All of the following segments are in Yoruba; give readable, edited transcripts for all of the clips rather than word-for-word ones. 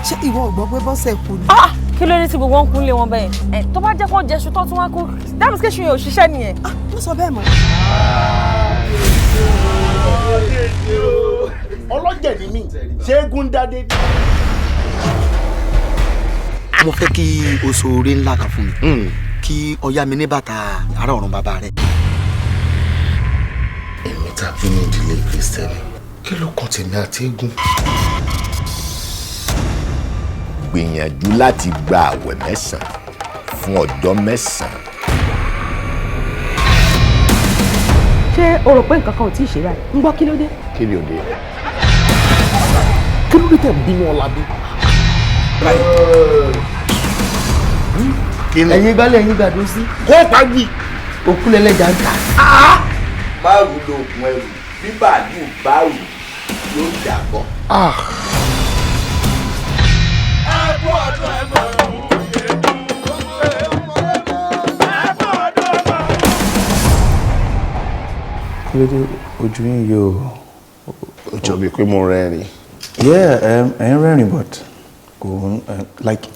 Ṣé ìwọ ò gbọ́ pé Bọ́sẹ̀ kú ni? Kí ló dé tí gbogbo wọn kún lé wọn bẹ́ẹ̀? Ẹ tó bá jẹ́ kó jẹ́ṣu tó tún wá kú, dáàbò sí kéṣu yẹn ò ṣiṣẹ́ nìyẹn. Má sọ bẹ́ẹ̀ mọ́. Ọlọ́jẹ̀ ni mí, ṣéégún dádé. Mo fẹ́ kí o so oore ńlá kan fún mi, kí o yá mi ní bàtà ará ọ̀run bàbá rẹ. Èmi tàbí ní ìdílé Kristẹni, kí ló kan tèmi àti eégún? Gbìyànjú láti gba àwẹ̀ 9 fún ọjọ́ 9. Ṣé o rò pé nǹkan kan ò tí ì ṣe báyìí? Ń gbọ́ kí ló dé? Kí ni òde? Kí ló dé tẹ̀ ń bínú Ọlábí? Ẹ̀yin gbálẹ̀ ẹ̀yin gbàdó sí. Kó pa wí. Òkú lẹ́lẹ́jà ń tà. Márùn lóògùn ẹrù bí bàálù bá rù yóò dàbọ̀. Kí ló dé ojú yín yóò? Ó jọ bíi pé mo rẹ́rìn. Yeah, ẹ ń rẹ́rìn but kò ń like.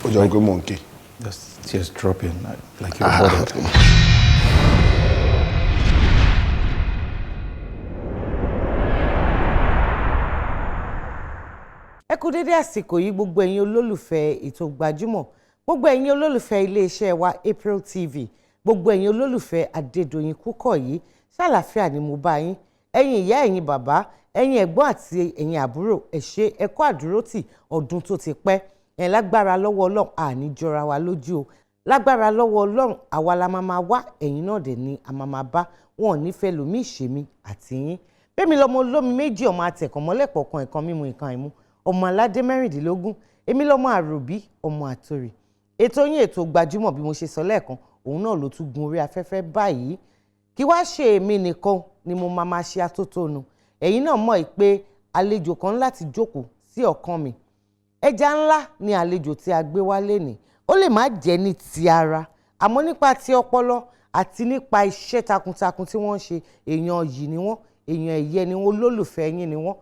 Ó jọ pé mo ń ké. Just tears dropping like you're bothered. Ẹ kú dédé àsìkò yìí, gbogbo ẹ̀yin olólùfẹ́ ètò Gbajúmọ̀, gbogbo ẹ̀yin olólùfẹ́ iléeṣẹ́ wa April TV, gbogbo ẹ̀yin olólùfẹ́ Adédoyin Kúkọ̀yí, ṣàlàáfíà ni mo bá yín. Ẹ̀yin ìyá, ẹ̀yin bàbá, ẹ̀yin ẹ̀gbọ́n àti ẹ̀yin àbúrò, ẹ ṣé, ẹ kú àdúrótì ọdún tó ti pẹ́. Ẹ̀ lágbára lọ́wọ́ Ọlọ́run, àní jọra wa lójú o. Lágbára lọ́wọ́ Ọlọ́run, àwa la máa máa wá, ẹ̀yin náà dẹ̀ ni a máa máa bá. Wọn ò ní fẹ́ lòmí ìṣèmi àti yín. Bẹ́ẹ̀ mi lọ́mọ olómi méjì, ọmọ atẹ̀kànmọ́lẹ̀pọ̀ kan, ẹ̀kan mímu ìkan àìmú, ọmọ aládé 16, èmi lọ́mọ àròbí, ọmọ àtòrì. Ètò yín, ètò Gbajúmọ̀, bí mo ṣe sọ lẹ́ẹ̀kan, òun náà ló tún gun orí afẹ́fẹ́ báyìí. Kí wá ṣe èmi nìkan ni mo máa máa ṣe atótónu. Ẹ̀yin náà mọ̀ pé àlejò kan láti jókòó sí ọ̀kan mi. Ẹja ńlá ni àlejò tí a gbé wá lénìí. Ó lè má jẹ́ ní ti ara, àmọ́ nípa ti ọpọlọ àti nípa iṣẹ́ takuntakun tí wọ́n ń ṣe, èèyàn yìí ni wọ́n, èèyàn ẹ̀yẹ ni wọ́n, olólùfẹ́ yín ni wọ́n,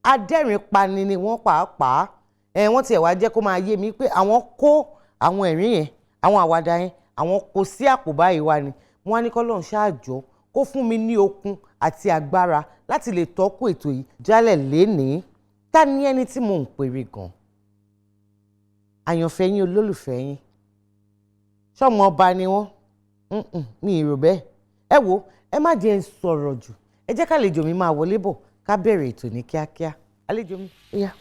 adẹ́rìn-pani ni wọ́n pàápàá. Ẹ wọ́n tiẹ̀ wá jẹ́ kó máa yé mi pé àwọn kó àwọn ẹ̀rín yẹn, àwọn àwàdà yẹn, àwọn kó sí àpò báyìí wá ni. Wọ́n á ní k'Ọlọ́run ṣáàjọ́ kó fún mi ní okun àti agbára láti lè tọ́kù ètò yìí jálẹ̀ lénìí. Ta ni ẹni tí mò ń pèrè gan? Àyànfẹ́ yín, olólùfẹ́ yín, ṣọ́mọ ọba ni wọ́n? Mi ì rò bẹ́ẹ̀. Ẹ wo, ẹ má jẹ́ ń sọ̀rọ̀ jù, ẹ jẹ́ kálejò mi máa wọlé bọ̀ ká bẹ̀rẹ̀ ètò ní kíákíá. Àlejò mi, ó yá.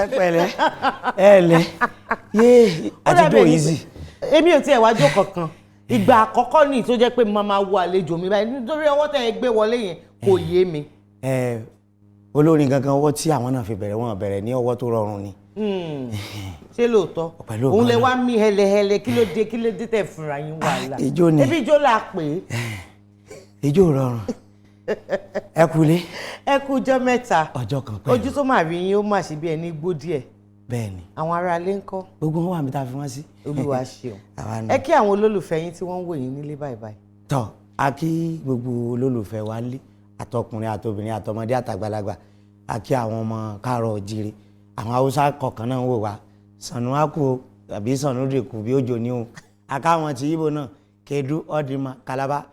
Ẹ pẹ̀lẹ́, ẹ lẹ yé àtijọ́ yìí sì. Èmi ò tiẹ̀ wájú kankan. Ìgbà àkọ́kọ́ ní tó jẹ́ pé mo máa wo àlejò mi báyìí nítorí ọwọ́ tẹ́ ẹ gbé wọlé yẹn kò yé mi. Ẹ olórin gangan, ọwọ́ tí àwọn náà fi bẹ̀rẹ̀, wọn bẹ̀rẹ̀ ní ọwọ́ tó rọrùn ni. Ṣé lóòótọ́? Pẹ̀lú òun lè ògo. Wá mí hẹlẹhẹlẹ, kí ló dé, kí ló dé tẹ̀ fúnra yín wàhálà? Ijó ni. Ebi ijó la pè é. Ijó rọrùn. Ẹ kúlé. Ẹ kú ọjọ́ mẹ́ta. Ọjọ́ kan pẹ̀lú. Ojú tó máa rí yín, ó máa ṣe bí ẹni gbó díẹ̀. Bẹ́ẹ̀ ni. Àwọn aráalé ńkọ́? Gbogbo wọn wà mí tá a fi wọn sí. Olúwa ṣeun. Àwa nù. Ẹ kí àwọn olólùfẹ́ yín tí wọ́n ń wò yín nílé báyìí báyìí. Tọ, a kí gbogbo olólùfẹ́ wa lé, àtọkùnrin, àtobìnrin, àtọmọdé, àtàgbàlagbà. A kí àwọn ọmọ káàárọ̀ òjíire, àwọn haúsá kọ̀ọ̀kan náà ń wò wá, sànú àkú o tàbí sànú dèkù bí òjò ní o. Akáwọn ti Ìgbò náà, kedu ọdínmà kalaba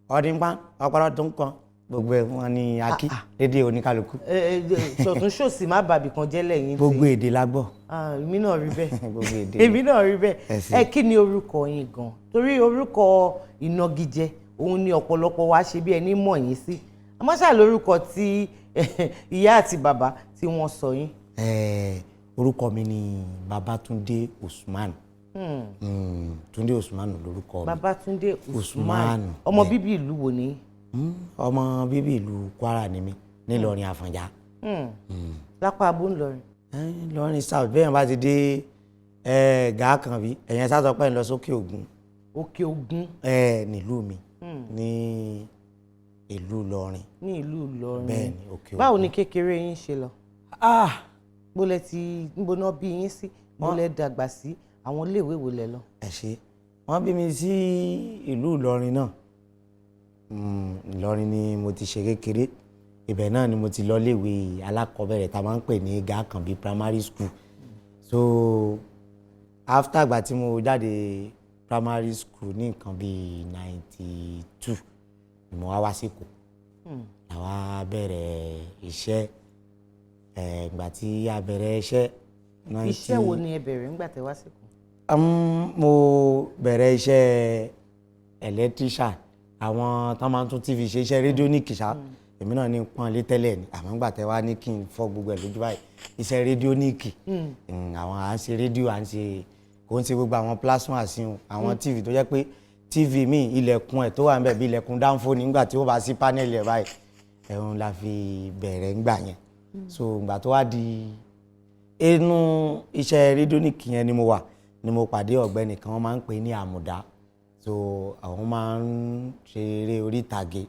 ọdínpá ọpọlọ tó ń kan, gbogbo ẹ wọn ni a kí lédè oníkálukú. Ẹ ẹ, ṣọ̀tún ṣòsì má bàbí kan jẹ́ lẹ́yìn tí. Gbogbo èdè la gbọ́. Ah, èmi náà rí bẹ́ẹ̀. Gbogbo èdè. Èmi náà rí bẹ́ẹ̀. Ẹ ṣé. Ẹ kí ni orúkọ yín gan? Torí orúkọ ìnagijẹ òun ni ọ̀pọ̀lọpọ̀ wa ṣe bí ẹni mọ̀ yín sí, àmọ́ ṣáà lórúkọ tí ìyá àti bàbá tí wọ́n sọ yín. Ẹ, orúkọ mi ni Babátúndé Usman. Túndé Usman lórúkọ mi. Babátúndé Usman. Usman. Ọmọ bíbí ìlú wo ni? Ọmọ bíbí ìlú Kwara ni mí, nílọrin Àfọ̀njá. Lápá abó ńlọrin? Ìlọrin South. Bẹ́ẹ̀ bá ti dé gàá kan bí ẹ̀yẹn sá sọ pé ń lọ sókè Ògùn. Òkè Ògùn. Nílùú mi ní ìlú Ìlọrin. Ní ìlú Ìlọrin. Bẹ́ẹ̀ ni, Òkè Ògùn. Báwo ni kékeré yín ṣe lọ? Bó lẹ ti, níbo náà bí yín sí, bó lẹ dàgbà sí, àwọn iléèwé wo lẹ lọ? Ẹ ṣe, wọ́n bí mi sí ìlú Ìlọrin náà. Ìlọrin ni mo ti ṣe kékeré. Ibẹ̀ náà ni mo ti lọ léèwé alákọ̀ọ́bẹ̀rẹ̀ tá a máa ń pè ní Gàkànbí Primary School. So after ìgbà tí mo jáde primary school ní nǹkan bíi 92 ni mo wá wá síkò, làwa bẹ̀rẹ̀ iṣẹ́. Ìgbà tí a bẹ̀rẹ̀ iṣẹ́, Iṣẹ́ wo ni ẹ bẹ̀rẹ̀ nígbà tẹ́ wá síkò? Mo bẹ̀rẹ̀ iṣẹ́ electrician, àwọn tó máa ń tún TV ṣe, iṣẹ́ rédíò ní kìsà. Èmi náà ní pọ́n lé tẹ́lẹ̀ ni, àmọ́ nígbà tẹ́ wá ní kí n fọ́ gbogbo ẹ̀ lójú báyìí, iṣẹ́ rédíò ní kì. Àwọn à ń ṣe rédíò, à ń ṣe, kò ń ṣe gbogbo àwọn plasma sí wọn, àwọn TV tó jẹ́ pé TV mi, ilẹ̀kùn ẹ̀ tó wà níbẹ̀ bí ilẹ̀kùn dáńfó nígbà tí ó bá sí panel ẹ̀ báyìí, ẹ̀hún la fi bẹ̀rẹ̀ ńgbà yẹn. So ìgbà tó wá di inú iṣẹ́ rédíónìkì yẹn ni mo wà ni mo pàdé ọ̀gbẹ́ni kan, wọ́n máa ń pè ní Àmùdá. So àwọn máa ń ṣe eré orí ìtàgé.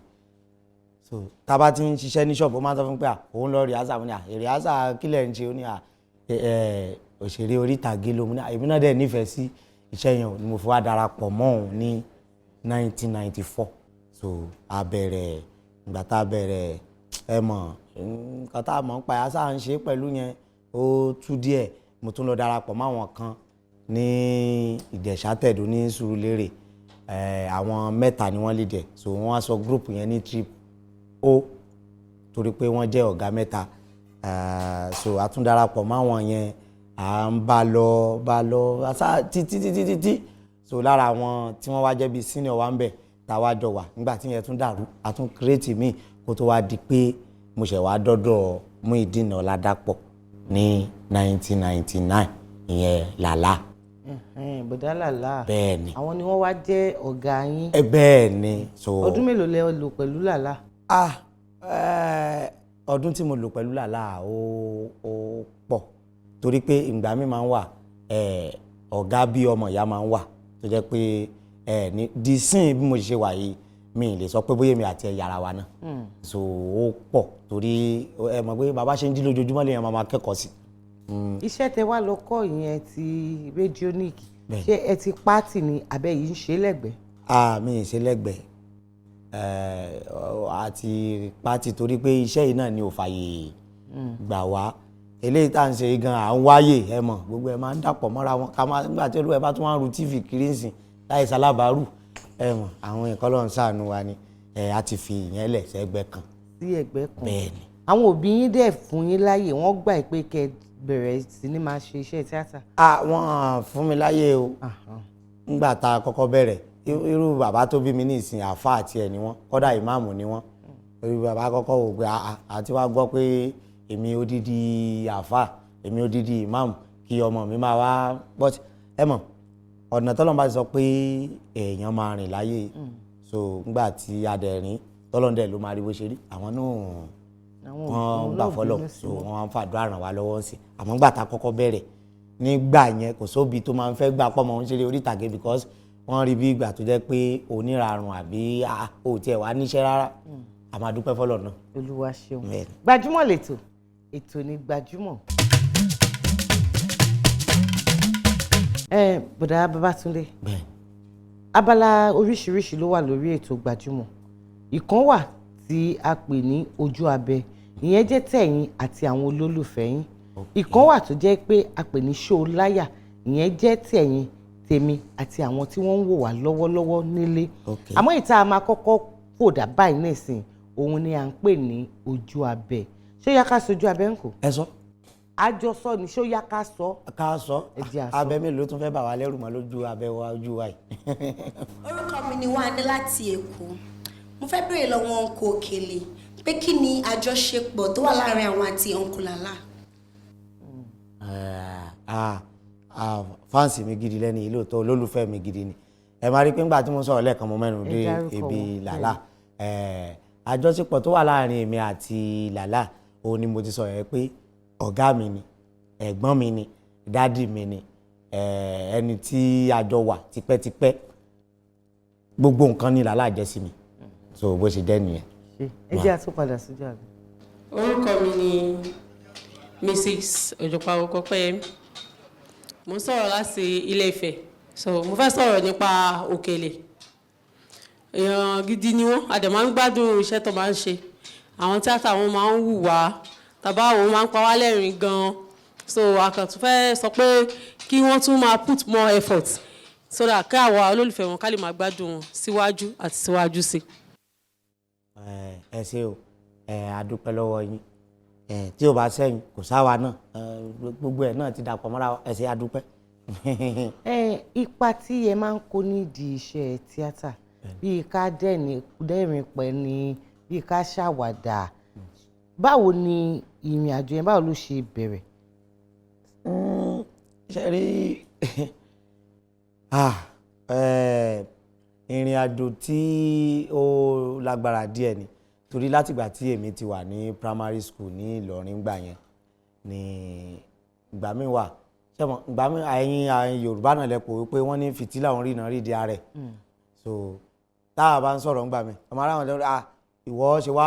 So tá a bá ti ń ṣiṣẹ́ ní ṣọ́ọ̀bù, ó máa ń sọ fún mi pé à, òun lọ rehearsal. Mo ní à, rehearsal kílẹ̀ ń ṣe? Ó ní à, òṣèré orí ìtàgé ló. Mo ní à, èmi náà dẹ̀ nífẹ̀ẹ́ sí iṣẹ́ yẹn o, ni mo fi wá darapọ̀ mọ́ òun ní 1994. So a bẹ̀rẹ̀. Ìgbà tá a bẹ̀rẹ̀, ẹ mọ̀ nǹkan tá a mọ̀ ń pa ẹ̀, á ń ṣe pẹ̀lú yẹn, ó tú díẹ̀. Mo tún lọ darapọ̀ mọ́ àwọn kan ní Ìjẹ̀ṣà Tẹ̀dó ní Sùúrùlérè. Àwọn mẹ́ta ni wọ́n lè dẹ̀, so wọ́n wá sọ group yẹn ní Trip O torí pé wọ́n jẹ́ ọ̀gá mẹ́ta. So a tún darapọ̀ mọ́ àwọn yẹn, à ń bá lọ bá lọ títí títí títí. So lára àwọn tí wọ́n wá jẹ́ bíi senior wa ń bẹ̀ tá a wá jọ wà nígbà tí yẹn tún dàrú, a tún create míì kó tó wá di pé mo ṣẹ̀ wá dọ́dọ̀ Muyideen Ọládàpọ̀ ní 1999, ìyẹn Làlá. Bọ̀dá Làlá. Bẹ́ẹ̀ ni. Àwọn ni wọ́n wá jẹ́ ọ̀gá yín? Ẹ bẹ́ẹ̀ ni. So ọdún mélòó lẹ lò pẹ̀lú Làlá? Ah, ọdún tí mo lò pẹ̀lú Làlá ó pọ̀, torí pé ìgbà mi máa ń wà, ọ̀gá bí ọmọ ìyá máa ń wà tó jẹ́ pé ní dísìn bí mo ṣe wà yìí, mi lè sọ pé bóyá èmi àti ẹ yàrá wa náà. So ó pọ̀ torí ẹ mọ̀ pé bàbá ṣe ń jí lójoojúmọ́ lèèyàn máa máa kẹ́kọ̀ọ́ sí. Iṣẹ́ tẹ wá lọ kọ́ ìyẹn ti rédíónìkì, ṣé ẹ ti pátì ni àbẹ́ yìí ń ṣe lẹ́gbẹ̀ẹ́? Ah, mi ì ṣe lẹ́gbẹ̀ẹ́ àti pátì, torí pé iṣẹ́ yìí náà ni ò fàyè gbà wá. Eléyìí tá à ń ṣe gan, à ń wáyè, ẹ mọ̀ gbogbo ẹ máa ń dàpọ̀ mọ́ra wọn. Ká máa nígbà tí olúwa ẹ bá tún wá ń ru TV kiri ń sìn láì sálábàárù, ẹ mọ̀ àwọn nǹkan lọ́n ṣàánú wa ni. Ẹ á ti fi ìyẹn lẹ̀ sẹ́gbẹ́ kan. Sí ẹ̀gbẹ́ kan. Bẹ́ẹ̀ ni. Àwọn òbí yín dẹ̀ fún yín láàyè, wọ́n gbà pé kẹ́ bẹ̀rẹ̀ sí ní máa ṣe iṣẹ́ tíátà? Wọ́n fún mi láyè o. Nígbà tá a kọ́kọ́ bẹ̀rẹ̀, irú bàbá tó bí mi ní ìsìn, àáfàá àti ẹ̀ ni wọ́n, kọ́dà ìmáàmù ni wọ́n. Irú bàbá kọ́kọ́ wò pé àti wá gbọ́ pé èmi odidi àáfàá Èmi odidi imam, kí ọmọ mi máa wá. But ẹ mọ̀, ọ̀nà tọ́lọ́run bá ti sọ pé èèyàn máa rìn láyé, so ngbà tí a dẹ̀ rìn, tọ́lọ́run dẹ̀ ló máa rí bó ṣe rí. Àwọn náà wọ́n gbà fọlọ́, so wọ́n á ń fàdúrà ràn wá lọ́wọ́ sí. Àmọ́ ngbà tá a kọ́kọ́ bẹ̀rẹ̀ nígbà yẹn, kò sóbi tó máa ń fẹ́ gbà pọ̀ mọ́ ń ṣeré orí ìtàgé, because wọ́n rí bí ìgbà tó jẹ́ pé onírarùn àbí ò tiẹ̀ wá níṣẹ́ rárá. A máa dúpẹ́ fọlọ́ náà. Olúwa ṣeun. Gbajúmọ̀ lẹ́tọ̀, ètò ní Gbajúmọ̀. Ẹ bọ̀dá Babátúndé, abala oríṣiríṣi ló wà lórí ètò Gbajúmọ̀. Ìkan wà tí a pè ní ojú abẹ, ìyẹn jẹ́ tẹ̀yin àti àwọn olólùfẹ́ yín. Ìkan wà tó jẹ́ pé a pè ní ṣó láyà, ìyẹn jẹ́ tẹ̀yin, tèmi àti àwọn tí wọ́n ń wò wá lọ́wọ́lọ́wọ́ nílé. Àmọ́ ìta máa kọ́kọ́ fòdà báyìí nísìn, òun ni à ń pè ní ojú abẹ. Ṣé yá ká sojú abẹ ń kò? Ẹ sọ. Àjọsọ ni, ṣó yá ká sọ. Ká sọ. Abẹ mélòó tún fẹ́ bà wá lẹ́rù mọ́ lójú abẹ wa ojú wa yìí. Orúkọ mi ni Wándé láti Èkó. Mo fẹ́ béèrè lọ́wọ́ Uncle Òkèlè pé kí ni àjọṣepọ̀ tó wà láàrin àwọn àti Uncle Lala? Fans mi gidi lẹ́ni yìí lóòótọ́, olólùfẹ́ mi gidi ni. Ẹ máa rí pé ńgbà tí mo sọ̀rọ̀ lẹ́ẹ̀kan, mo mẹ́nu dé ibi Lala. Àjọṣepọ̀ tó wà láàrin èmi àti Lala, òun ni mo ti sọ yẹn pé ọ̀gá mi ni, ẹ̀gbọ́n mi ni, dádì mi ni, ẹni tí a jọ wà tipẹ́tipẹ́. Gbogbo nǹkan ni Lala jẹ́ sí mi, so bó ṣe jẹ́ nìyẹn. Ẹ jẹ́ àtúpadà sójú àgbẹ̀. Orúkọ mi ni Mrs. Òjòpá Ọpẹ́yẹmí. Mo ń sọ̀rọ̀ láti Ilé Ifẹ̀. So mo fẹ́ sọ̀rọ̀ nípa Òkèlè. Èèyàn gidi ni wọ́n, a dẹ̀ máa ń gbádùn iṣẹ́ tó máa ń ṣe. Àwọn tíátà wọn máa ń wù wá, tàbá àwọn máa ń pa wá lẹ́rìn gan-an. So a kàn tún fẹ́ sọ pé kí wọ́n tún máa put more effort so that kí àwa olólùfẹ́ wọn ká lè máa gbádùn wọn síwájú àti síwájú sí. Ẹ ṣé o, ẹ a dúpẹ́ lọ́wọ́ yín. Tí o bá sẹ́yìn kò sáwa náà, gbogbo ẹ̀ náà ti dàpọ̀ mọ́ra. Ẹ ṣé, a dúpẹ́. Ipa tí ẹ máa ń kó nídìí iṣẹ́ tíátà, bíi ká dẹ́rìn pẹ́ ni, bíi ká ṣàwàdà, báwo ni ìrìn àjò yẹn, báwo ló ṣe bẹ̀rẹ̀? Ṣe rí ìrìn àjò tí ó lágbára díẹ̀ ni, torí látìgbà tí èmi ti wà ní primary school ní Ìlọrin gbà yẹn ni ìgbà mi wà sẹ́wọ̀n, ìgbà mi ẹ̀yin Yorùbá náà lẹ́pọ̀ wípé wọ́n ní fìtílà òun rìnà rí di ààrẹ. So táwa bá ń sọ̀rọ̀ ńgbà mi, ọmọ aráwọ̀n lẹ́rọ, ìwọ ṣe wá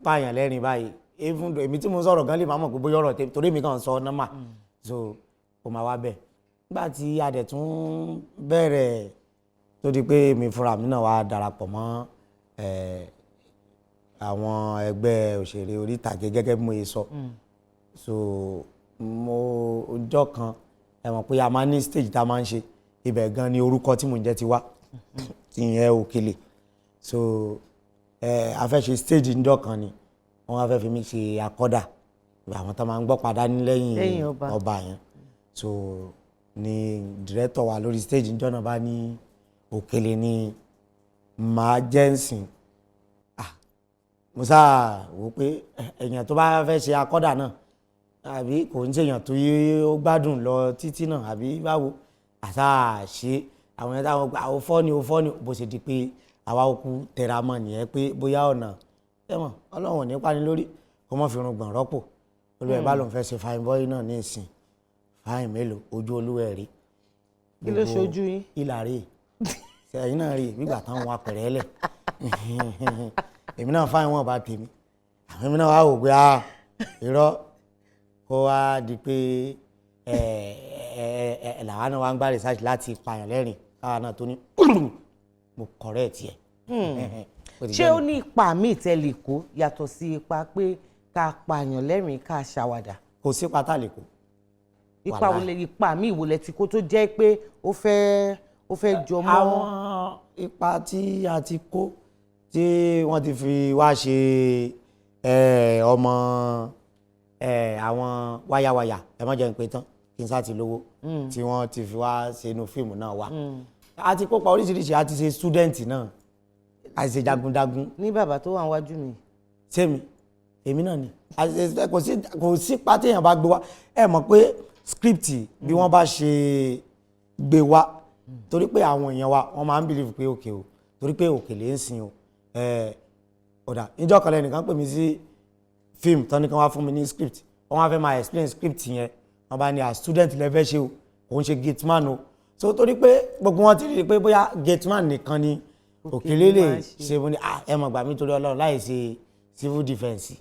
pààyàn lẹ́rìn báyìí? Even though èmi tí mo sọ̀rọ̀ gan lè má mọ̀ pé bóyá ọ̀rọ̀ tèmi, torí èmi kàn sọ nọ́mà. So kò máa wá bẹ́ẹ̀. Nígbà tí a dẹ̀ tún bẹ̀rẹ̀ tó di pé èmi fúnra mi náà wá darapọ̀ mọ́ àwọn ẹgbẹ́ òṣèré orí ìtàgé gẹ́gẹ́ bí mo ṣe sọ. So mo ọjọ́ kan, ẹ mọ̀ pé a máa ní stage tá a máa ń ṣe, ibẹ̀ gan ni orúkọ tí mò ń jẹ́ ti wá, ìyẹn Òkèlè. So a fẹ́ ṣe stage níjọ́ kan ni wọ́n wá fẹ́ fi mí ṣe akọ́dà, àwọn tó máa ń gbọ́ padà ní lẹ́yìn ọba yẹn. So ni director wa lórí stage níjọ́ náà bá ní Òkèlè ni màá jẹ́ ń sìn. Mo sáà wò pé èèyàn tó bá fẹ́ ṣe akọ́dà náà, àbí kò ń ṣèyàn tó yé ó gbádùn lọ títí náà, àbí báwo àṣà ṣe àwọn ẹ̀dá wọn pé àwọn fọ́ ni ó fọ́ ni. Bó ṣe di pé àwa òkú tẹra mọ́ nìyẹn pé bóyá ọ̀nà ẹ̀mọ̀ Ọlọ́run ò ní pani lórí kó mọ́ fi irun gbọ̀n rọ́pò. Olúwa ẹ̀ bá lòun fẹ́ ṣe fine boy náà ní ìsìn, fine mélòó ojú olúwa ẹ̀ rí. Kí ló ṣojú yín? Ìlà rèé, ẹ̀yin náà rí gbígbà táwọn apẹ̀rẹ̀ lẹ̀. Èmi náà fáìn wọn bá tèmi, àwọn èmi náà wá wò pé irọ́ kó wá di pé làwa náà wá ń gbá research láti pààyàn lẹ́rìn káwa náà tó ní mo correct ẹ̀. Ṣé ó ní ipa míì tẹ́ lè kó yàtọ̀ sí ipa pé ká pààyàn lẹ́rìn ká ṣàwàdà? Kò sí ipa tá a lè kó. Ipa wo lè, ipa míì wo lẹ ti kó tó jẹ́ pé ó fẹ́ jọ mọ́? Àwọn ipa tí a ti kó tí wọ́n ti fi wá ṣe ọmọ àwọn wáyàwáyà, ẹ má jẹ́ n pé tán kí n sá ti lówó, tí wọ́n ti fi wá ṣe inú fíìmù náà wá. A ti kópa oríṣiríṣi, a ti ṣe student náà, a ti ṣe jagunjagun. Ní bàbá tó wà níwájú mi. Sẹ́mi Èmi náà ni. Kò sí pátí èèyàn bá gbé wá, ẹ mọ̀ pé script bí wọ́n bá ṣe gbé wá, torí pé àwọn èèyàn wa wọ́n máa ń believe pé òkè o, torí pé Òkèlè ń sìn o. Ọ̀dà níjọ́ kan lẹ́nìkan pè mí sí fíìmù tán ní kan wá fún mi ní script, wọ́n wá fẹ́ máa explain script yẹn, wọ́n bá ní à student level ṣe o, kò ń ṣe gateman o. So torí pé gbogbo wọn ti rí i pé bóyá gateman nìkan ni Òkèlè lè ṣe, mo ní ẹ mọ̀ gbà mí torí Ọlọ́run, láì ṣe civil defence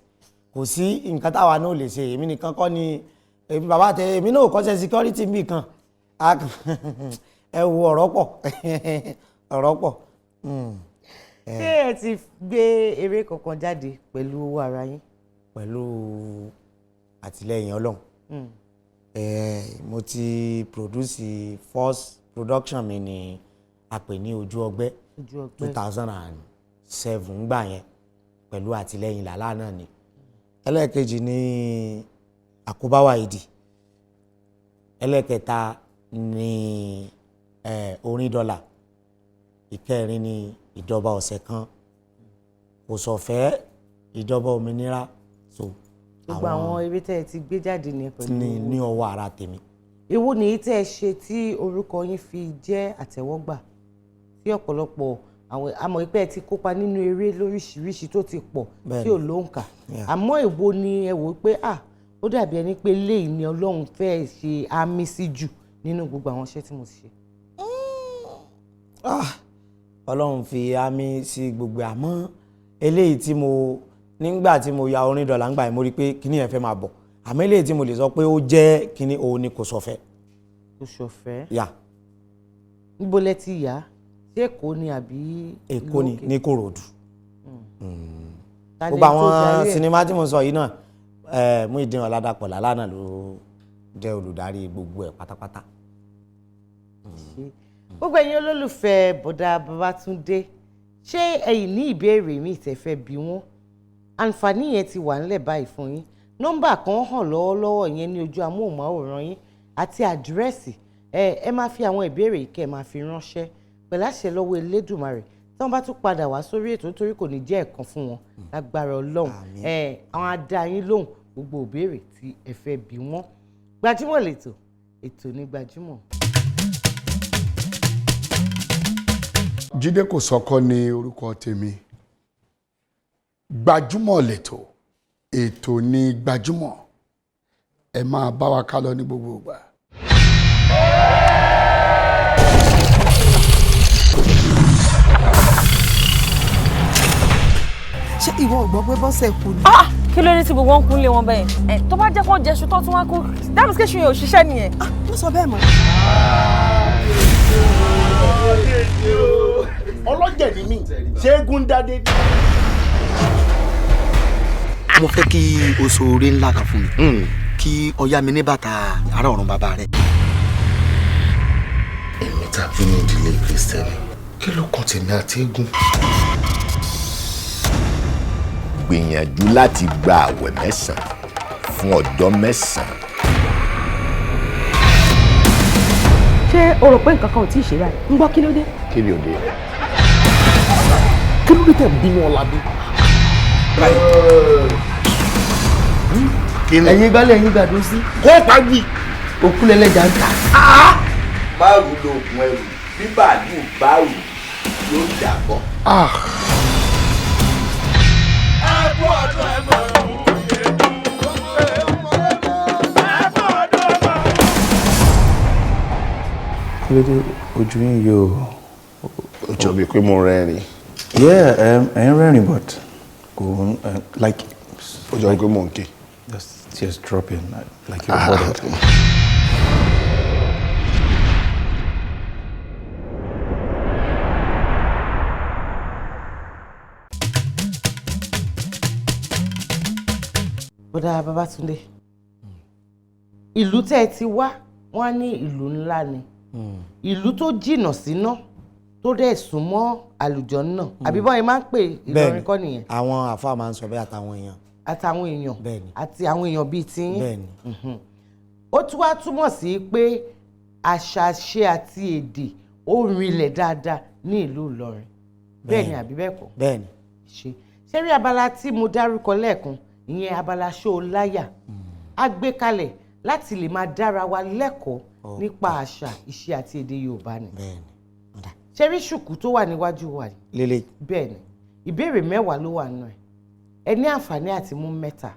kò sí nǹkan táwa náà lè ṣe. Èmi nìkan kọ́ ni, èmi bàbá tẹ èmi náà kọ́ṣẹ́ security mi kan. Ẹ wo ọ̀rọ̀ pọ̀, ọ̀rọ̀ pọ̀. Ṣé ẹ ti gbé eré kankan jáde pẹ̀lú owó ara yín? Pẹ̀lú àtìlẹ́yìn Ọlọ́run, mo ti produce first production mi ní a pè ní Ojú Ọgbẹ́, 2007 gbà yẹn, pẹ̀lú àtìlẹ́yìn làlá náà ni. Ẹlẹ́ẹ̀kejì ní Àkóbáwá Ìdì, ẹlẹ́ẹ̀kẹta ní Orin Dọ́là, ìkẹrin ní Ìjọba Ọ̀sẹ̀ Kan, Kò Sọ̀fẹ́, Ìjọba Òmìnira. So gbogbo àwọn eré tẹ́ ẹ ti gbé jáde ní pẹ̀lú ní ọwọ́ ara tèmi. Èwo ni tẹ́ ẹ ṣe tí orúkọ yín fi jẹ́ àtẹ́wọ́gbà tí ọ̀pọ̀lọpọ̀ àwọn àmọ́ pé ẹ ti kópa nínú eré lóríṣiríṣi tó ti pọ̀ tí ò lóǹkà, àmọ́ èwo ni ẹ wò pé ó dàbí ẹni pé léyìí ni Ọlọ́run fẹ́ ṣe àmì sí jù nínú gbogbo àwọn iṣẹ́ tí mo ti ṣe? Ọlọ́run fi àmì sí gbogbo, àmọ́ eléyìí tí mo nígbà tí mo ya Orin Dọ́là ńgbà yẹn, mo rí i pé kíní yẹn fẹ́ máa bọ̀, àmọ́ eléyìí tí mo lè sọ pé ó jẹ́ kíní òun ni Kò Sọ̀fẹ́. Kò Sọ̀fẹ́. Yà. Níbo lẹ ti yà? Ṣé Èkó ni àbí? Èkó ni, ní Kòròdú. Gbogbo àwọn sinimá tí mo sọ yìí náà, Muyideen Ọládàpọ̀ Lálá náà ló jẹ́ olùdarí gbogbo ẹ̀ pátápátá. Gbogbo ẹ̀yin olólùfẹ́ Bọ̀dá Babátúndé, ṣé ẹ̀yin ní ìbéèrè mi tẹ́ fẹ́ bi wọ́n? Àǹfààní yẹn ti wà ńlẹ̀ báyìí fún yín. Nọ́mbà kan hàn lọ́wọ́lọ́wọ́ yẹn ní ojú amóhùnmáwòrán yín àti àdírẹ́sì. Ẹ máa fi àwọn ìbéèrè yìí kẹ́ ẹ máa fi ránṣẹ́ pẹ̀lú àṣẹ lọ́wọ́ Elédùmarè. Tí wọ́n bá tún padà wá sórí ètò, nítorí kò ní jẹ́ ẹ̀kan fún wọn lágbára Ọlọ́run, àwọn á dá yín lóhùn gbogbo ìbéèrè tí ẹ fẹ́ bi wọ́n. Gbajúmọ̀ lètò, ètò ní Gbajúmọ̀. Jídé Kòsọ́kọ́ ni orúkọ tèmi. Gbajúmọ̀ lètò, ètò ní Gbajúmọ̀. Ẹ máa bá wa ká lọ ní gbogbo ìgbà. Ṣé ìwọ ò gbọ́ pé Bọ́sẹ̀ kú ni? Kí ló dé tí gbogbo wọn kún lé wọn bẹ́ẹ̀? Tó bá jẹ́ kó jẹ́ṣu tó tún wá kú, that means kéṣu yẹn ò ṣiṣẹ́ nìyẹn. Mo sọ bẹ́ẹ̀ mọ́. Ọlọ́jẹ̀ ni mí, ṣéégún dádé. Mo fẹ́ kí o so oore ńlá kan fún mi, kí o yá mi ní bàtà ará ọ̀run bàbá rẹ. Èmi tàbí ní ìdílé Kristẹni, kí ló kan tèmi àti eégún? Gbìyànjú láti gba àwẹ̀ 9 fún ọjọ́ 9. Ṣé o rò pé nǹkan kan ò tí ì ṣe báyìí? Ń gbọ́ kí ló dé? Kí ló dé? Kí ló dé tẹ̀ ń bínú Ọlábí? Ẹ̀yin gbálẹ̀ ẹ̀yin gbàdó sí. Kó pa wí. Òkú lẹ́lẹ́jà ń tà. Márùn lóògùn ẹrù, bí bàálù bá rù yóò dàbọ̀. Kí ló dé ojú yín yóò? Ó jọ bíi pé mo rẹ́rìn. Yeah, ẹ ń rẹ́rìn but kò ń like. Ó jọ pé mo ń ké. Just tears dropping like you're bothered. Bọ̀dá Babátúndé, ìlú tẹ́ ẹ ti wá, wọ́n á ní ìlú ńlá ni, ìlú tó jìnnà síná tó dẹ̀ súnmọ́ àlùjànnà, àbí bọ́n yẹn máa ń pè Ìlọrin kọ́ nìyẹn? Àwọn àfáà máa ń sọ bẹ́ẹ̀, àtàwọn èèyàn. Àtàwọn èèyàn àti àwọn èèyàn bíi tiyín. Bẹ́ẹ̀ni. Ó tún wá túmọ̀ sí pé àṣà ṣe àti èdè ó rinlẹ̀ dáadáa ní ìlú Ìlọrin. Bẹ́ẹ̀ ni àbí bẹ́ẹ̀ kọ́? Bẹ́ẹ̀ni. Ṣe rí abala tí mo dárúkọ lẹ́ẹ̀kan Ìyẹn abala ṣó o láyà. A gbé kalẹ̀ láti lè máa dára wa lẹ́kọ̀ọ́ nípa àṣà, ìṣe àti èdè Yorùbá ni. Ṣé rí ṣùkú tó wà níwájú wa yìí? Lélẹ̀. Bẹ́ẹ̀ ni, ìbéèrè 10 ló wà nù ẹ̀. Ẹ ní àǹfààní àti mú mẹ́ta.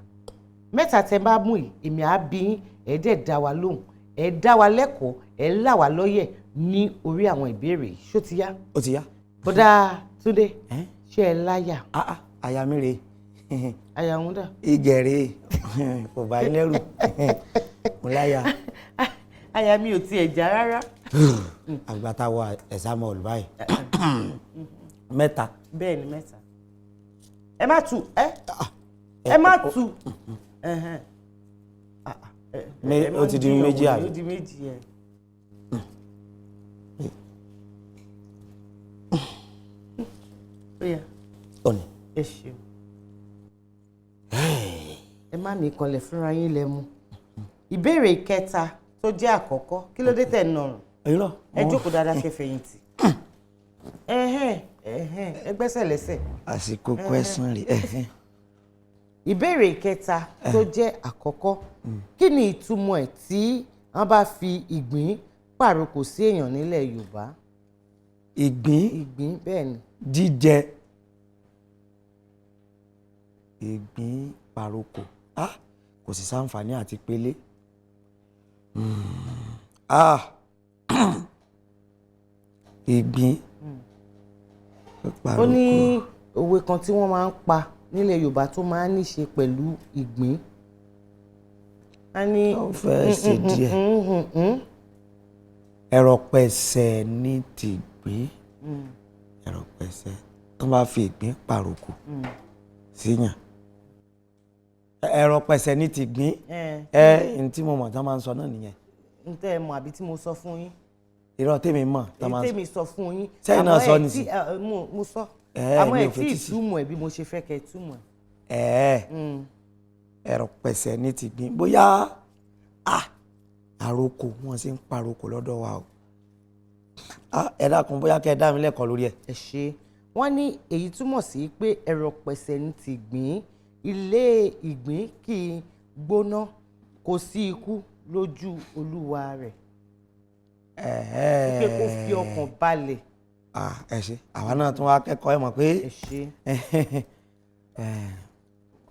Mẹ́ta tẹ bá mú yìí, èmi á bí yín, ẹ dẹ̀ dá wa lóhùn, ẹ dá wa lẹ́kọ̀ọ́, ẹ là wá lọ́yẹ̀ ní orí àwọn ìbéèrè yìí. Ṣó ti yá? Ó ti yá. Bọ́dà Túndé, ṣé ẹ láyà? Àyà mi rèé. Àyà ń dà. Ìgẹ̀ rèé, kò bá yín lẹ́rù, mo láyà. Àyà mi ò tiẹ̀ já rárá. Àgbà tá a wọ exam hall báyìí. Mẹ́ta. Bẹ́ẹ̀ ni, mẹ́ta. Ẹ má tu ẹ má tu. Ó ti di méjì àbí? Ó di méjì ẹ. Ọ̀nì. Ẹ ṣeun. Ẹ má mi kanlẹ̀ fúnra yín lẹ mú. Ìbéèrè kẹta tó jẹ́ àkọ́kọ́, kí ló dé tẹ̀ ń nọrùn? Irọ́. Ẹ jókòó dáadáa kẹ́ fẹ̀yìntì. Ẹ gbẹ́sẹ̀ lẹ́sẹ̀. Àsìkò question rè. Ìbéèrè kẹta tó jẹ́ àkọ́kọ́, kí ni ìtumọ̀ ẹ̀ tí wọ́n bá fi ìgbín pàrokò sí èèyàn nílẹ̀ Yorùbá? Ìgbín. Ìgbín, bẹ́ẹ̀ ni. Jíjẹ. Ìgbín pàrokò. Kò sì sáǹfààní àti pélé. Ìgbín pàrokò. Ó ní òwe kan tí wọ́n máa ń pa nílẹ̀ Yorùbá tó máa ń ní ṣe pẹ̀lú ìgbín. A ní. Ó fẹ́ ṣe díẹ̀. Ẹ̀rọ̀pẹ̀sẹ̀ ní tìgbín. Ẹ̀rọ̀pẹ̀sẹ̀ tó bá fi ìgbín pàrokò síyàn. Ẹ̀rọ̀pẹ̀sẹ̀ ní tìgbín. Ẹ n tí mo mọ̀ tán máa ń sọ náà nìyẹn. N tẹ́ ẹ mọ̀ àbí tí mo sọ fún yín? Irọ́ tèmi mọ̀ tán máa ń sọ. Èyí tèmi sọ fún yín. Sẹ́yìn náà sọ ní sí. Mo sọ. Àmọ́ ẹ̀ tí ìtumọ̀ ẹ̀ bí mo ṣe fẹ́ kẹ́ túmọ̀ ẹ̀. Ẹ̀rọ̀pẹ̀sẹ̀ ní tìgbín. Bóyá àrokò wọn ṣe ń parokò lọ́dọ̀ wa o. Ẹ dákun, bóyá kẹ́ ẹ dá mi lẹ́kọ̀ọ́ lórí ẹ̀. Ẹ ṣe. Wọ́n ní èyí túmọ̀ sí pé ẹ̀rọ̀pẹ̀sẹ̀ ní tìgbín, ilé ìgbín kì í gbóná, kò sí ikú lójú olúwa rẹ̀. Pé kó fi ọkàn balẹ̀. Ẹ ṣe, àwa náà tún wá kẹ́kọ̀ọ́ ẹ̀ mọ̀ pé. Ẹ ṣe.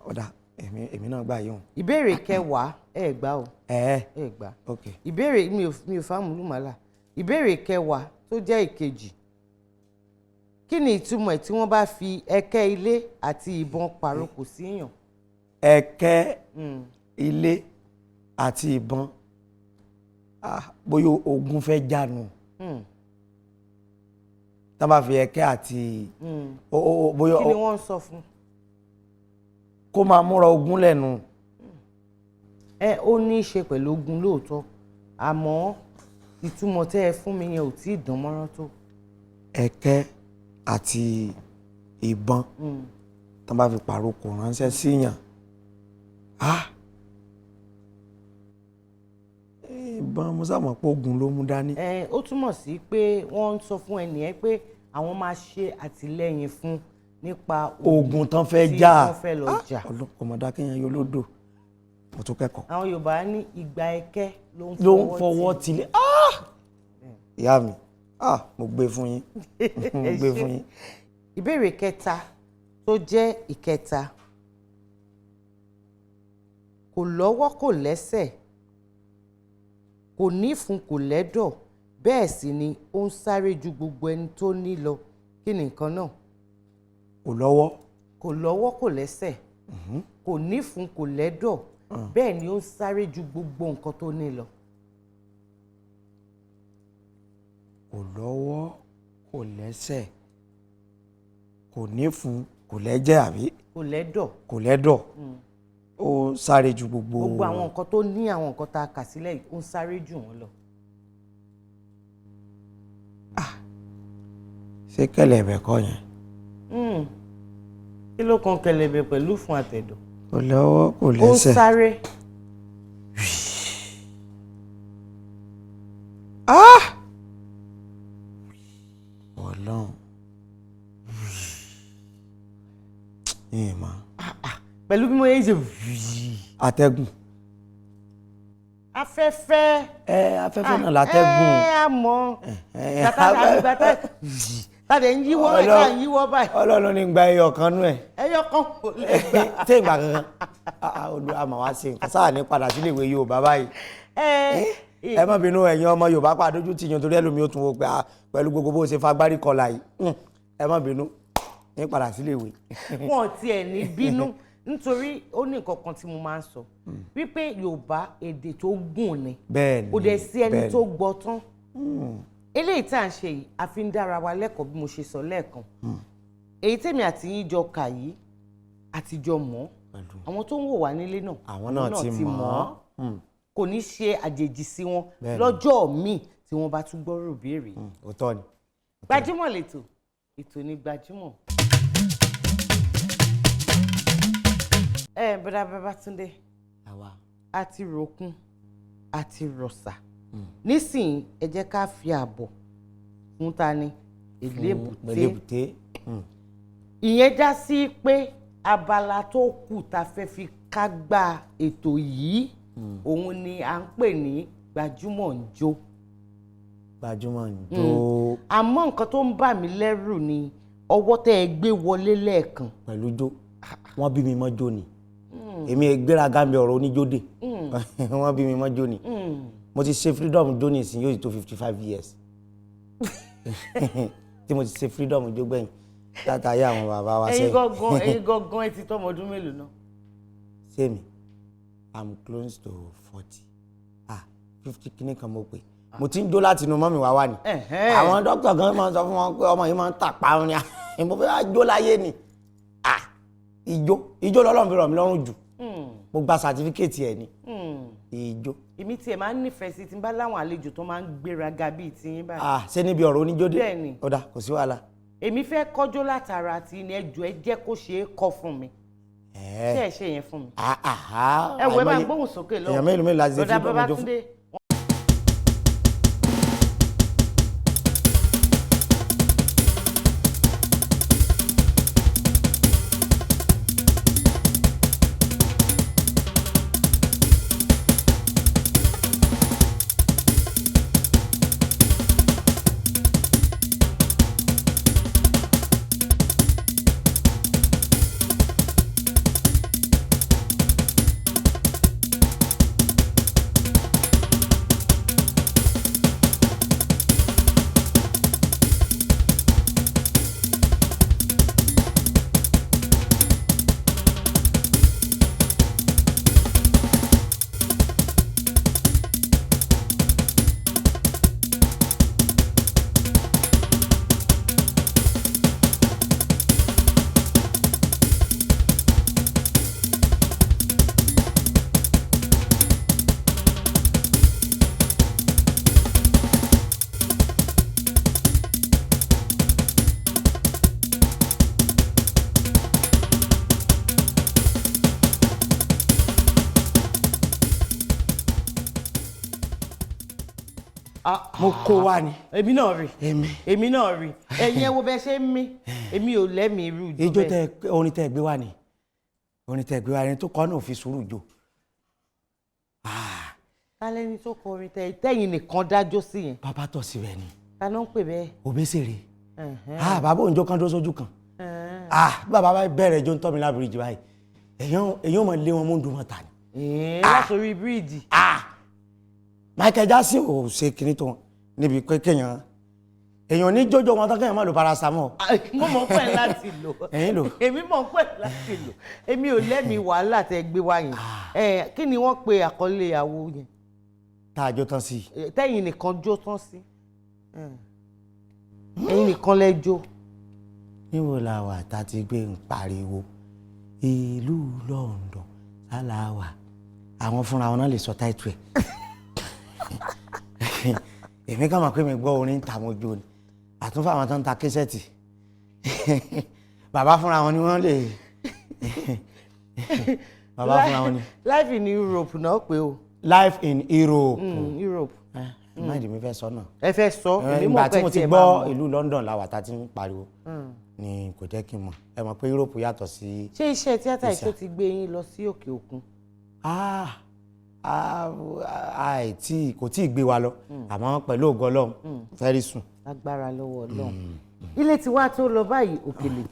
Ọ̀dà èmi náà gbà yíhun. Ìbéèrè kẹwàá, ẹ gbà o. Ẹ gbà. Ìbéèrè mi ò fámúlùmálà. Ìbéèrè kẹwàá tó jẹ́ ìkejì. Kí ni ìtumọ̀ ẹ̀ tí wọ́n bá fi ẹ̀kẹ́ ilé àti ìbọn pàrokò síyàn? Ẹ̀kẹ́ ilé àti ìbọn, bóyá ogun fẹ́ jánu. Tá bá fi ẹ̀kẹ́ àti. Kí ni wọ́n ń sọ fún? Kó máa múra ogun lẹ́nu. Ẹ ó ní í ṣe pẹ̀lú ogun lóòótọ́, àmọ́ ìtumọ̀ tẹ́ ẹ fún mi yẹn ò tí ì dán mọ́rán tó. Ẹ̀kẹ́ àti ìbọn tó bá fi pàrokò ránṣẹ́ síyàn. Ìbọn mo sábà pé ogun ló mú dání. Ó túmọ̀ sí pé wọ́n ń sọ fún ẹnìyẹn pé àwọn máa ṣe àtìlẹ́yìn fún nípa ogun tán fẹ́ jà. Tí wọ́n fẹ́ lọ jà. Ọmọdé kéèyàn yóò lódò, mo tún kẹ́kọ̀ọ́. Àwọn Yorùbá ní ìgbà ẹ̀kẹ́ ló ń fọwọ́ tilẹ̀. Ìyá mi, mo gbé fún yín. Mo gbé fún yín. Ìbéèrè kẹta tó jẹ́ ìkẹta. Kò lọ́wọ́ kò lẹ́sẹ̀, kò nífun kò lẹ́dọ̀, bẹ́ẹ̀ sì ni ó ń sáré ju gbogbo ẹni tó ní lọ. Kí ni nǹkan náà? Kò lọ́wọ́. Kò lọ́wọ́ kò lẹ́sẹ̀, kò nífun kò lẹ́dọ̀, bẹ́ẹ̀ ni ó ń sáré ju gbogbo nǹkan tó ní lọ. Kò lọ́wọ́ kò lẹ́sẹ̀, kò nífun kò lẹ́jẹ̀ àbí? Kò lẹ́dọ̀. Kò lẹ́dọ̀. Ó sáré ju gbogbo. Gbogbo àwọn nǹkan tó ní, àwọn nǹkan tá a kà sílẹ̀ yìí, ó ń sáré jù wọ́n lọ. Ṣé kẹ̀lẹ̀bẹ̀ kọ́ yẹn? Kí ló kan kẹ̀lẹ̀bẹ̀ pẹ̀lú fún àtẹ̀dọ̀? Kò lọ́wọ́ kò lẹ́sẹ̀. Ó ń sáré. Ọlọ́run. Ìmọ̀. Pẹ̀lú bí mo yẹ ń ṣe vìí. Atẹ́gùn. Afẹ́fẹ́. Ẹ afẹ́fẹ́ náà látẹ́gùn. Ẹ á mọ̀ gbàtà tàdé ń yíwọ́ báyìí tá ń yíwọ́ báyìí. Ọlọ́run ní gba ẹyọ kan nú ẹ̀. Ẹyọ kan kò lè gbà. Ṣé ìgbà kankan Olúwa mà wá sí nǹkan sáà ní padà sílé ìwé Yorùbá báyìí. Ẹ má bínú ẹ̀yin ọmọ Yorùbá pa àdójú tì yàn torí ẹlòmíì ó tún wò pé pẹ̀lú gbogbo bó ṣe fagbárí kọlà yìí, ẹ má bínú ní padà sílé ìwé. Wọn tiẹ̀ ní bínú nítorí ó ní nǹkan kan tí mo máa ń sọ wípé Yorùbá èdè tó gùn ni, kò dẹ̀ sí ẹni tó gbọ́ tán. Eléyìí tá à ń ṣe yìí a fi ń dára wa lẹ́kọ̀ọ́ bí mo ṣe sọ lẹ́ẹ̀kan. Èyí tèmi àti yín jọ kà yìí àtijọ́ mọ̀, àwọn tó ń wò wá nílé náà àwọn náà ti mọ̀, kò ní ṣe àjèjì sí wọn lọ́jọ́ míì tí wọ́n bá tún gbọ́rò béèrè. Òótọ́ ni. Gbajúmọ̀ lẹ́tọ̀, ètò ní Gbajúmọ̀. Ẹ bọ́dá Babátúndé, a ti ròkun a ti rọ̀ṣà, nísìnyí ẹ jẹ́ ká fi ààbọ̀ fún ta ni Elébùté. Ìyẹn já sí pé abala tó kù tá fẹ́ fi kágbá ètò yìí òun ni à ń pè ní Gbajúmọ̀ ń jó. Gbajúmọ̀ ń jó. Àmọ́ nǹkan tó ń bà mí lẹ́rù ni ọwọ́ tẹ́ ẹ gbé wọlé lẹ́ẹ̀kan. Pẹ̀lú jó, wọ́n bí mi mọ́ jó ni. Èmi gbéraga mi ọ̀rọ̀ oníjóde, wọ́n bí mi mọ́ jó ni. Mo ti ṣe freedom jó ní ìsìn yóò tó 55 years tí mo ti ṣe freedom jó gbẹ̀yìn látàrí àwọn bàbá wa sẹ́yìn. Ẹ̀yin gangan ẹ ti tọ́mọ ọdún mélòó náà? Sẹ́mi, I'm close to 40, 50 kìíní kan mo pè. Mo ti ń jó láti inú mọ́mì wá wá ni. Àwọn dókítà gan máa ń sọ fún wọn pé ọmọ yìí máa ń tàpá ni, mo fẹ́ wá jó láyé ni. Ijó ijó lọ́lọ́run fi rọ̀ mí lọ́rùn jù. Mo gba sàtífíkẹ́ẹ̀tì ẹ̀ ni ijó. Èmi tiẹ̀ máa ń nífẹ̀ẹ́ sí tí n bá láwọn àlejò tó máa ń gbéraga bíi tiyín báyìí. Ṣé níbi ọ̀rọ̀ oníjóde? Bẹ́ẹ̀ni. Ó dà, kò sí wàhálà. Èmi fẹ́ kọ́jọ́ látara ti ní ẹjọ́ ẹ jẹ́ kó ṣe é kọ́ fún mi. Ṣé ẹ ṣe yẹn fún mi? Ẹ wọ ẹ máa gbóhùn sókè lọ́wọ́. Èèyàn mélòó mélòó láti ṣe fídíò ọmọdé fún. Mo kó wa ni. Èmi náà rí. Èmi náà rí. Ẹ̀yin ẹ wo bẹ ṣe ń mí. Èmi ò lẹ́mìí irú ìjó bẹ́ẹ̀. Ijó tẹ orin tẹ gbé wá ni. Orin tẹ gbé wá ni tó kọ́ náà fi sùúrù jó. Ta lẹni tó kọ orin tẹ tẹ̀yin nìkan dájọ́ sí yẹn? Bàbá tọ̀ sí rẹ̀ ni. Ta ló ń pè bẹ́ẹ̀? Òbésèré. Bàbá òǹjọ́ kan dúró sójú kan. Bàbá bá bẹ̀rẹ̀ ijó ń tọ́ mi lábìrìjì báyìí. Èyàn mọ̀ lé wọn mú dùn mọ́ ta ni. Látòrí bíríìjì. Michael Jackson ò ṣe kinní tó wọn níbi pé kéèyàn èèyàn ní jójó wọn tán kéèyàn má lo paracetamol. Mo mọ̀ pẹ́ láti lò. Ẹ̀yin lò. Èmi mọ̀ pẹ́ láti lò. Èmi ò lẹ́mìí wàhálà tẹ gbé wá yẹn. Kí ni wọ́n pe àkọlé àwo yẹn? Tá a jó tán sí. Tẹ́yìn nìkan jó tán sí. Ẹ̀yin nìkan lẹ jó. Níbo la wà tá a ti gbé ń pariwo? Ìlú London sálà wà. Àwọn fúnra wọn náà lè sọ táìtù ẹ̀. Èmi kàn mọ̀ pé mi gbọ́ orin ta mo jó ni àtúnfà àwọn tó ń ta késẹ́ẹ̀tì bàbá fúnra wọn ni wọ́n lè bàbá fúnra wọn ni. Life in Europe náà pé o. Life in Europe. Europe. Máìdì mi fẹ́ sọ náà. Ẹ fẹ́ sọ, èmi mọ̀ Ìgbà pé tí mo ti tiẹ̀ gbọ́ máa mọ̀. ìlú London la wà tá a ti ń pariwo ni kò jẹ́ kí n mọ̀. Ẹ mọ̀ pé Europe yàtọ̀ sí. Ṣé iṣẹ́ tíátà yìí Asia. tó ti gbé yín lọ sí òkè òkun? Àìtí kò tí ì gbé wa lọ, àmọ́ pẹ̀lú ògo Ọlọ́run, very soon. Agbára lọ́wọ́ Ọlọ́run. Ilé tí wàá tó lọ báyìí, Òkèlè,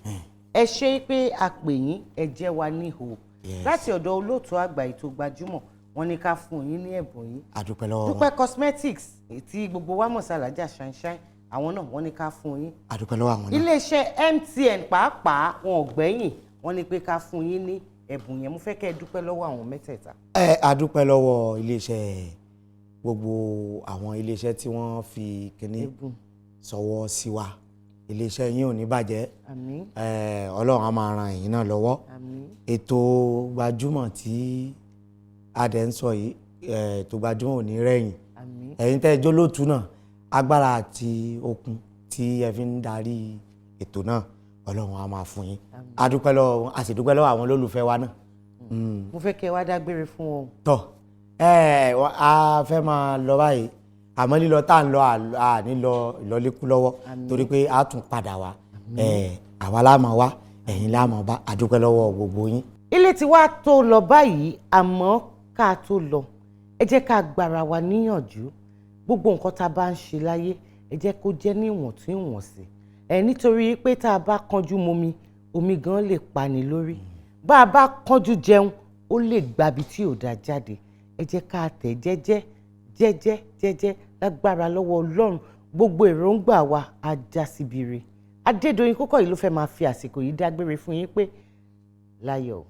ẹ ṣe pé a pè yín, ẹ jẹ́ wa níhò. Láti ọ̀dọ̀ olóòtú àgbà ètò Gbajúmọ̀, wọ́n ní ká fún yín ní ẹ̀bùn yín. A dúpẹ́ lọ́wọ́ wọn. Dúpẹ́ Cosmetics tí gbogbo wa mọ̀ sí Alájà Sunshine, àwọn náà wọ́n ní ká fún yín. A dúpẹ́ lọ́wọ́ àwọn náà. Iléeṣẹ́ MTN pàápàá, wọn ò gbẹ́yìn, wọ́n ní pé ká fún yín ní ẹ̀bùn yẹn. Mo fẹ́ kẹ́ ẹ dúpẹ́ lọ́wọ́ àwọn mẹ́tẹ̀ẹ̀ta. Ẹ a dúpẹ́ lọ́wọ́ iléeṣẹ́, gbogbo àwọn iléeṣẹ́ tí wọ́n fi kinní sọwọ́ sí wa. Iléeṣẹ́ yín ò ní bàjẹ́. Àmín. Ẹ, Ọlọ́run á máa ran ẹ̀yin náà lọ́wọ́. Àmín. Ètò Gbajúmọ̀ tí a dẹ̀ ń sọ yìí, ẹ, ètò Gbajúmọ̀ ò ní rẹ̀yìn. Àmín. Ẹ̀yin tẹ́ ẹ jólóòtú náà, agbára àti okun tí ẹ fi ń darí ètò náà, Ọlọ́run á máa fún yín. A dúpẹ́ lọ́wọ́ wọn, a sì dúpẹ́ lọ́wọ́ àwọn olólùfẹ́ wa náà. Mo fẹ́ kẹ́ ẹ wá dágbére fún wọn. Tọ ẹ, a fẹ́ máa lọ báyìí, àmọ́ lílọ tá à ń lọ, à ní lọ ìlọlékú lọ́wọ́, torí pé a tún padà wá. Ẹ, àwa la máa wá, ẹ̀yin la máa bá. A dúpẹ́ lọ́wọ́ gbogbo yín. Ilé tí wàá tó lọ báyìí, àmọ́ ká tó lọ, ẹ jẹ́ ká gbára wa níyànjú. Gbogbo nǹkan tá a bá ń ṣe láyé, ẹ jẹ́ kó jẹ́ níwọ̀ntúnwọ̀nsì ẹ, nítorí pé tá a bá kánjú momi, omi gan lè pani lórí. Bá a bá kánjú jẹun, ó lè gbabi tí ò dáa jáde. Ẹ jẹ́ ká tẹ̀ jẹ́jẹ́ jẹ́jẹ́ jẹ́jẹ́. Lágbára lọ́wọ́ Ọlọ́run, gbogbo èròǹgbà wa á já síbi re. Adédoyin Kúkọ̀yí ló fẹ́ máa fi àsìkò yìí dágbére fún yín pé láyọ̀.